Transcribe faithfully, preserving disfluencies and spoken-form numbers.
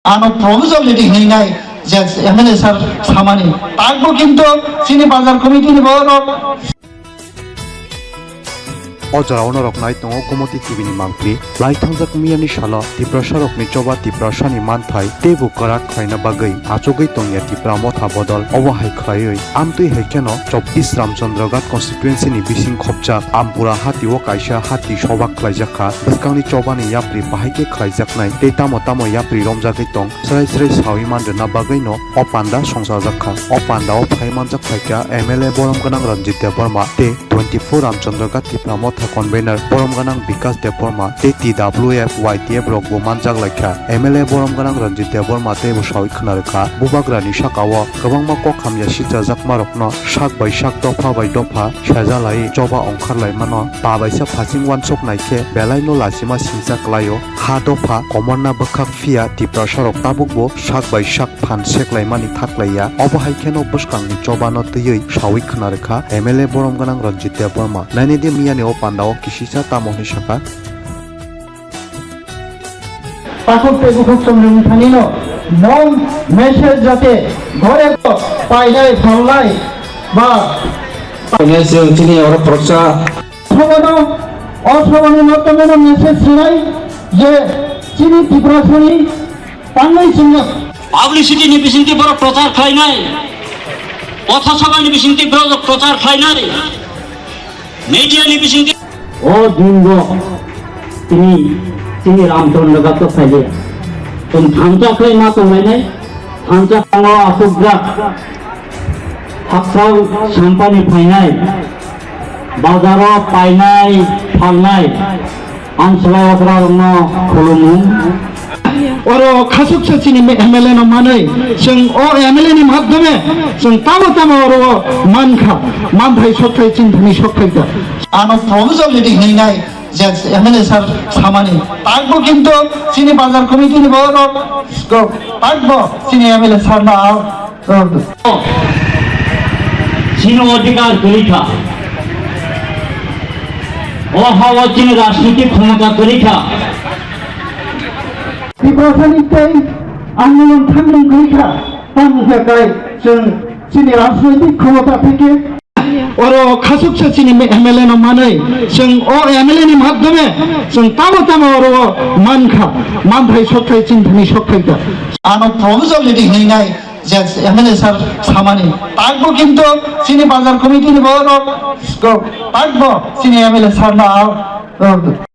Ano proposal ready hinwi nai je M L A sir samani. Takbo kintu chini bazar committee ni borok. O jorao norok nai tongo Gomoti T V ni mangpli. Lai thangjak miyani salo Tiprasarokni choba Tiprasani manthai teibo kwrak khlaina bagwi achugwi tongya Tipra Motha bodol. Obo hai khlaiwi amtwi hai kheno chobbish Ramchandra Ghat constituency ni bising khopjak Ampura hati o kaisa hati soba khlaijak kha. Bwskangni chobani yapri bahai khe khlaijaknai tei tamo tamo yapri romjagwi tong srai srai sawi man rwna bagwino o panda songchajak kha. O panda o phai manjak phaikha M L A borom gwnang Ranjit Debbarma tei twenty-four Ramchandra Ghat Tipra Motha convener borom gwnang Bikas Debbarma tei T W F Y T F rok bo manjak laikha. M L A borom gwnang Ranjit Debbarma tei bo sawi khwna rwkha, bubagrani saka o kwbangma kok hamya sichajakma rokno sak bai sak, dopha bai dopha seja lai choba ongkhar lai mano. Ba baisa phasing uansuk nai khe belai no lachima singcha kwlai o. Ha dopha komorna bwkhak phiya Tiprasarok tabuk bo sak bai sak phan seklaimani thaklaiya. Obo hai kheno bwskangni chobano twiwi sawi khwna rwkha M L A borom gwnang Ranjit Debbarma. Nainidi miyani o pandao kisisa tamo hwnwi sakha. Takhuk tei bukhuk chomrwng thanino mom message jate gore go painai phalnai ba painai se chini oro khoroksa. Sabano, o sabani mattameno message sinai je chini Tiprasani tangnai chingno. Publicity ni bisingtwi borok prochar khlainai, Potha Sabha ni bisingtwi borok prochar khlainai, media ni bisingtwi. O dingo tini, tini Ramchandra Ghat phaile. Chwng thansa khlai ma tonglainai, thansa thango asukjak. Hakchal sampani phainai, bazaro painai, phalnai, ang swbai okrarokno khulumung. Oro khasuksa chini M L A no manwi, chwng o M L A ni madhyome chwng tamo tamo oro mankha, manthai sokthai chinthani sokthai ta. Ano proposal ready hinai je M L A sir samani. Takbo kintu chini bazar committee ni borok, takbo chini M L A sir no. Chini odhikar kwrwi kha. O ha-o chini rajnitik khomota kwrwi kha. Tiprasani tei andolon thangmung kwrwi kha. Tamo wngkha kai chwng chini rajnitik khomota theke. Oro khasuksa chini M L A no manwi chwng o M L A ni madhyome chwng tamo tamo oro mankha, manthai sokthai chinthani sokthai ta. Ano proposal ready hinai. Je M L A sir samani. Takbo kintu chini bazar committee ni borok, takbo chini M L A sir no, ah,